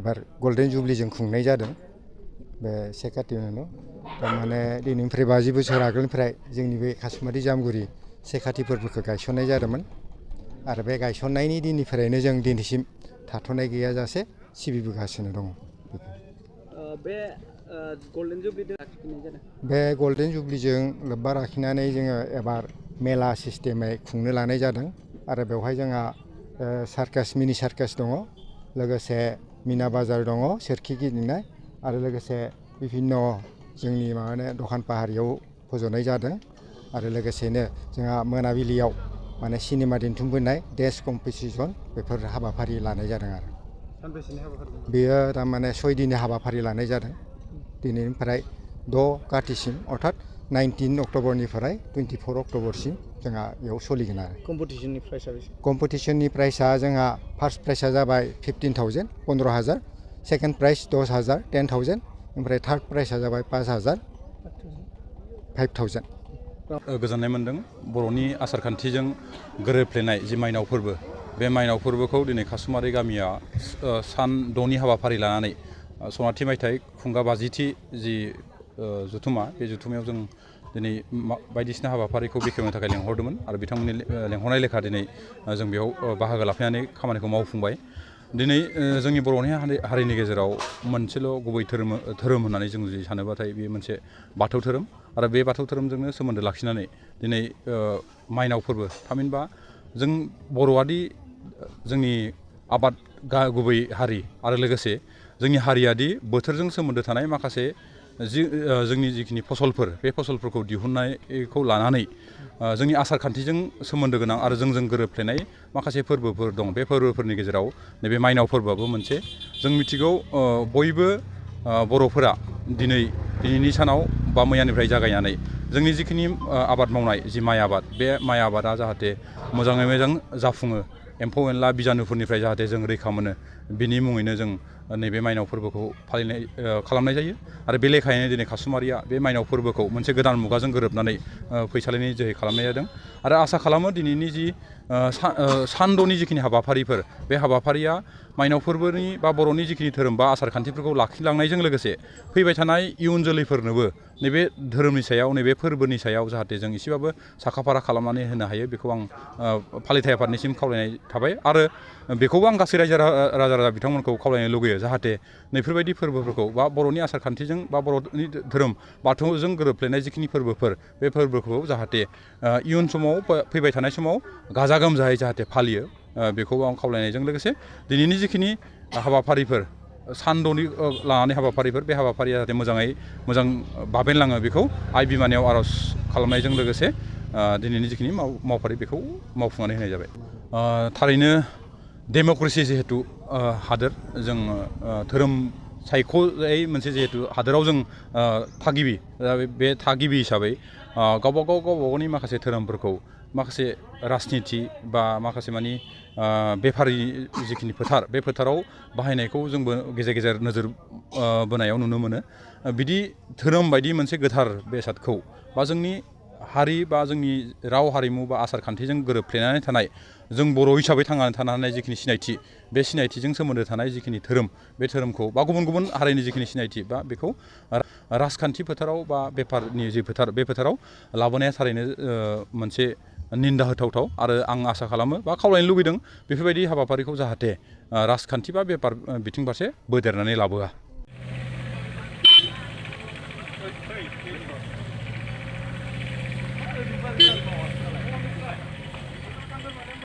एबार गल्डेन जुबलिजों खुंनाय जादों बे से कातियावनो थारमाने दिनैनिफ्राय 50 बोसोर आगोलनिफ्राय जोंनि बे कासमारि जामगुरि से काति फोरबोखौ गायसननाय जादोंमोन आरो बे गायसननायनि दिननिफ्रायनो जों दिनैसिम थाथ'नाय गैयाजासे सिबिबोगासिनो दङ। बे गल्डेन जुबलिजों लाखिनाय जादों। बे गल्डेन जुबलिजों लोब्बा लाखिनानै जोङो एबार मेला सिस्टेमै खुंनो लानाय जादों आरो बेवहाय जोंहा सार्कास मिनि सार्कास दङ लोगोसे मिना बाजार दङ सोरखि गिदिंनाय आरो लोगोसे बिभिन्न जोंनि माने दखान पाहारियाव फज'नाय जादों आरो लोगोसेनो जोंहा मोनाबिलियाव माने सिनेमा दिन्थिफुंनाय डेन्स कम्पिटिसन बेफोर हाबाफारि लानाय जादों आरो सानबेसेनि हाबाफारि बेयो थारमाने 6 दिननि हाबाफारि लानाय जादों दिनैनिफ्राय 6 कातिसिम अर्थात 19 अक्ट'बरनिफ्राय 24 अक्ट'बरसिम जोंहा बेयाव सोलिगोन आरो कम्पिटिशननि प्राइसआ बेसे? कम्पिटिशननि प्राइसआ जोंहा फार्स्ट प्राइसआ जाबाय 15,000 15,000 सेकेन्ड प्राइस 10,000 10,000 ओमफ्राय थार्ड प्राइसआ जाबाय 5,000 5,000। गोजोननाय मोन्दों बर'नि आसारखान्थिजों गोरोबफ्लेनाय जि माइनाव फोरबो बे माइनाव फोरबोखौ दिनै कासमारि गामिया सान 6नि हाबाफारि लानानै सनाथि मायथाइ खुंगा 50थि जि जुथुमा बे जुथुमायाव जों दिनै बायदिसिना हाबाफारिखौ बेखेवनो थाखाय लेंहरदोंमोन आरो बिथांमोननि लेंहरनाय लेखा दिनै जों बेयाव बाहागो लाफैनानै खामानिखौ मावफुंबाय। दिनै जोंनि बर'नि हारिनि गेजेराव मोनसेल' गुबै धोरोम होननानै जों जुदि सानोबाथाय बेयो मोनसे बाथौ धोरोम आरो बे बाथौ धोरोमजोंनो सोमोन्दो लाखिनानै दिनै माइनाव फोरबो थामहिनबा जों बर'आदि जोंनि आबाद गुबै हारि आरो लोगोसे जोंनि हारियादि बोथोरजों सोमोन्दो थानाय माखासे जोंनि जिखिनि फसलफोर बे फसलफोरखौ दिहुननायखौ लानानै जोंनि आसार खान्थिजों सोमोन्दो गोनां आरो जोंजों गोरोबफ्लेनाय माखासे फोरबोफोर दं बे फोरबोफोरनि गेजेराव नैबे माइनाव फोरबोआबो मोनसे। जों मिथिगौ बयबो बर'फोरा दिनैनि सानाव बा मैयानिफ्राय जागायनानै जोंनि जिखिनि आबाद मावनाय जि माइ आबाद बे माइ आबादा जाहाथे मोजाङै मोजां जाफुङो एम्फौ एनला बिजानुफोरनिफ्राय जाहाथे जों रैखा मोनो बिनि मुङैनो जों नैबे माइनाव फोरबोखौ खालामनाय जायो आरो बे लेखायैनो दिनै कासमारिया बे माइनाव फोरबोखौ मोनसे गोदान मुगाजों गोरोबनानै फैसालिनि जोहै खालामनाय जादों आरो आसा खालामो दिनैनि जि सान 6नि जिखिनि हाबाफारिफोर बे हाबाफारिया माइनाव फोरबोनि बा बर'नि जिखिनि धोरोम बा आसार खान्थिफोरखौ लाखिलांनायजों लोगोसे फैबाय थानाय इयुन जोलैफोरनोबो नैबे धोरोमनि सायाव नैबे फोरबोनि सायाव जाहाथे जों एसेबाबो साखाफारा खालामनानै होनो हायो बेखौ आं फालिथाय आफादनिसिम खावलायनाय थाबाय आरो बेखौबो आं गासै रायजो राजा बिथांमोनखौ खावलायनो लुगैयो जाहाथे नैफोरबायदि फोरबोफोरखौ बा बर'नि आसार खान्थिजों बा बर'नि धोरोम बाथौजों गोरोबफ्लेनाय जिखिनि फोरबोफोर बे फोरबोखौ जाहाथे इयुन समाव फैबाय थानाय समाव गाजा गोमजायै जाहाथे फालियो बेखौ आं खावलायनायजों लोगोसे दिनैनि जिखिनि हाबाफारिफोर सान 6नि लानानै हाबाफारिफोर बे हाबाफारिया जाहाथे मोजां बाबेनलाङो बेखौ आइ बिमानियाव आर'ज खालामनायजों लोगोसे दिनैनि जिखिनि मावफारि बेखौ मावफुंनानै होनाय जाबाय। थारैनो डेम'क्रेसि जिहेतु हादोर जों धोरोम सायख'यै मोनसे जिहेतु हादोराव जों थागिबि बे थागिबि हिसाबै गावबा गावनि माखासे धोरोमफोरखौ माखासे राजनिथि बा माखासे मानि बेफारि जिखिनि फोथार बे फोथाराव बाहायनायखौ जोंबो गेजेर गेजेर नोजोर बोनायाव नुनो मोनो। बिदि धोरोम बायदि मोनसे गोथार बेसादखौ बा जोंनि हारि बा जोंनि राव हारिमु बा आसार खान्थिजों गोरोबफ्लेनानै थानाय जों बर' हिसाबै थांनानै थानो हानाय जिखिनि सिनायथि बे सिनायथिजों सोमोन्दो थानाय जिखिनि धोरोम बे धोरोमखौ बा गुबुन हारिनि जिखिनि सिनायथि बा बेखौ राजखान्थि फोथाराव बा बेफारनि जि फोथार बे फोथाराव लाबोनाया थारैनो मोनसे निन्दा होथावथाव आरो आं आसा खालामो बा खावलायनो लुबैदों बेफोरबायदि हाबाफारिखौ जाहाथे राजखान्थि बा बेफार बिथिं फारसे बोदेरनानै लाबोआ।